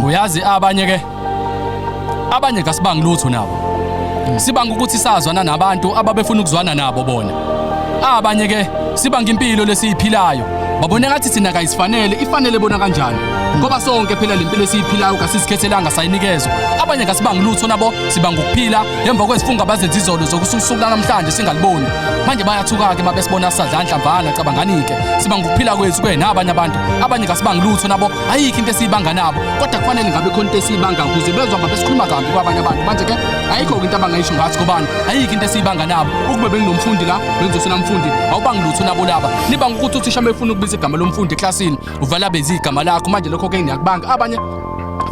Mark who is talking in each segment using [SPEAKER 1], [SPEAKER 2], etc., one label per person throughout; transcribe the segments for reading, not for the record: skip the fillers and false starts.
[SPEAKER 1] Uyazi abanye ke, abanye kasibangi lutho nabo. Sibanga ukuthi sazwana nabantu ababefuna ukuzwana nabo bona. Abanye ke sibanga impilo lesiyiphilayo. Babone ngathi thina kayisifanele, ifanele bona kanjani? Ngoba sonke phela lempilo esiyiphilayo kasisikhethelanga, sayinikezwa. Abanye kasibangi lutho nabo, sibanga ukuphila emva kwezifungo abazenza izolo zokusuku namhlanje singaliboni. Manje bayathuka-ke uma besibona sadla nhlamvana. Cabangani-ke, sibanga ukuphila kwethu ke nabanye abantu. Abanye kasibangi lutho nabo, ayikho into esiyibanga nabo, kodwa kufanele ngabe khona into esiyibanga ukuze bezwa ngabe sikhuluma kambi kwabanye abantu. Manje ke ayikho-ke into abangayisho ngathi kobani, ayikho into esiyibanga nabo. Ukube benginomfundi la, bengizosona mfundi, awubangi lutho nabo laba. Nibanga ukuthi uthisha uma efuna ukubiza igama lomfundi eklasini, uvala benze igama lakho. Manje lokho ke ngiyakubanga. Abanye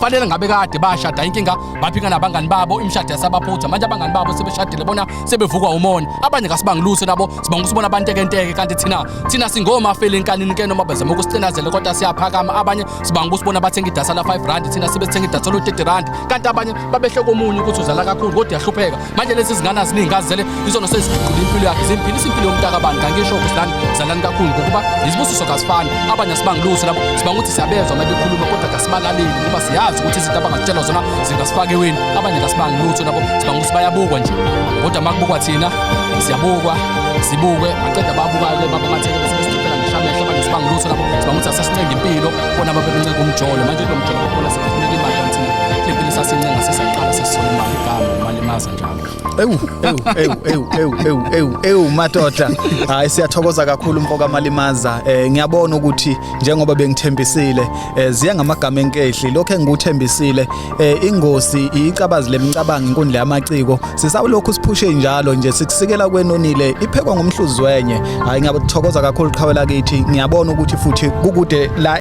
[SPEAKER 1] fanele ngabe kade bashada, inkinga baphika nabangani babo, imishado yasabaphutha. Manje abangani babo sebeshadile, bona sebevukwa umona. Abanye kasibangi lutho nabo, sibanga usibona abantekenteke, kanti thina singomafeli enkanini ke, noma bezama ukusicinazela kodwa siyaphakama. Abanye sibanga ukusibona bathenga idasa la 5 rand, thina sibe sithenga idasa lo 30 rand, kanti abanye babehle komunye ukuthi uzala kakhulu kodwa uyahlupheka. Manje lezi zingane aziningi azele izona seziguqula impilo yakhe, zimphilisa impilo yomntakabani. Kangisho ukuthi zalani kakhulu ngokuba izibusiso kazifani. Abanye asibangi lutho labo, sibanga ukuthi siyabezwa uma bekhuluma kodwa kasibalaleli ngoba siyazi ukuthi izinto abangasitshela zona zingasifaka eweni. Abanye kasibangi lutho nabo, sibanga ukuthi bayabukwa nje, kodwa uma kubukwa thina siyabukwa, sibukwe maqeda babuka-ke babamatheke bese besithuphela ngisho amehlo. Abanye sibangi lutho nabo, sibanga ukuthi asasincenga impilo, bona babebencenga umjolo. Manje kulo mjolo babona sekufuneka imali, kanti thina kule mpilo sasincenga sesaqala sesisola imali. Igama uMalimaza njalo.
[SPEAKER 2] Ewu, ewu, ewu, ewu, ewu, ewu, ewu, ewu madoda. Hayi, siyathokoza kakhulu mfoka Malimaza. Ngiyabona ukuthi njengoba bengithembisile, ziya ngamagama enkehli lokho engikuthembisile, ingosi icabazi lemcabango, inkundla yamaciko. Sisawulokhu siphushe njalo nje, sikusikela kwenonile iphekwa ngomhluzi wenye. Hayi, ngiyabuthokoza kakhulu qhawe lakithi. Ngiyabona ukuthi futhi kukude la.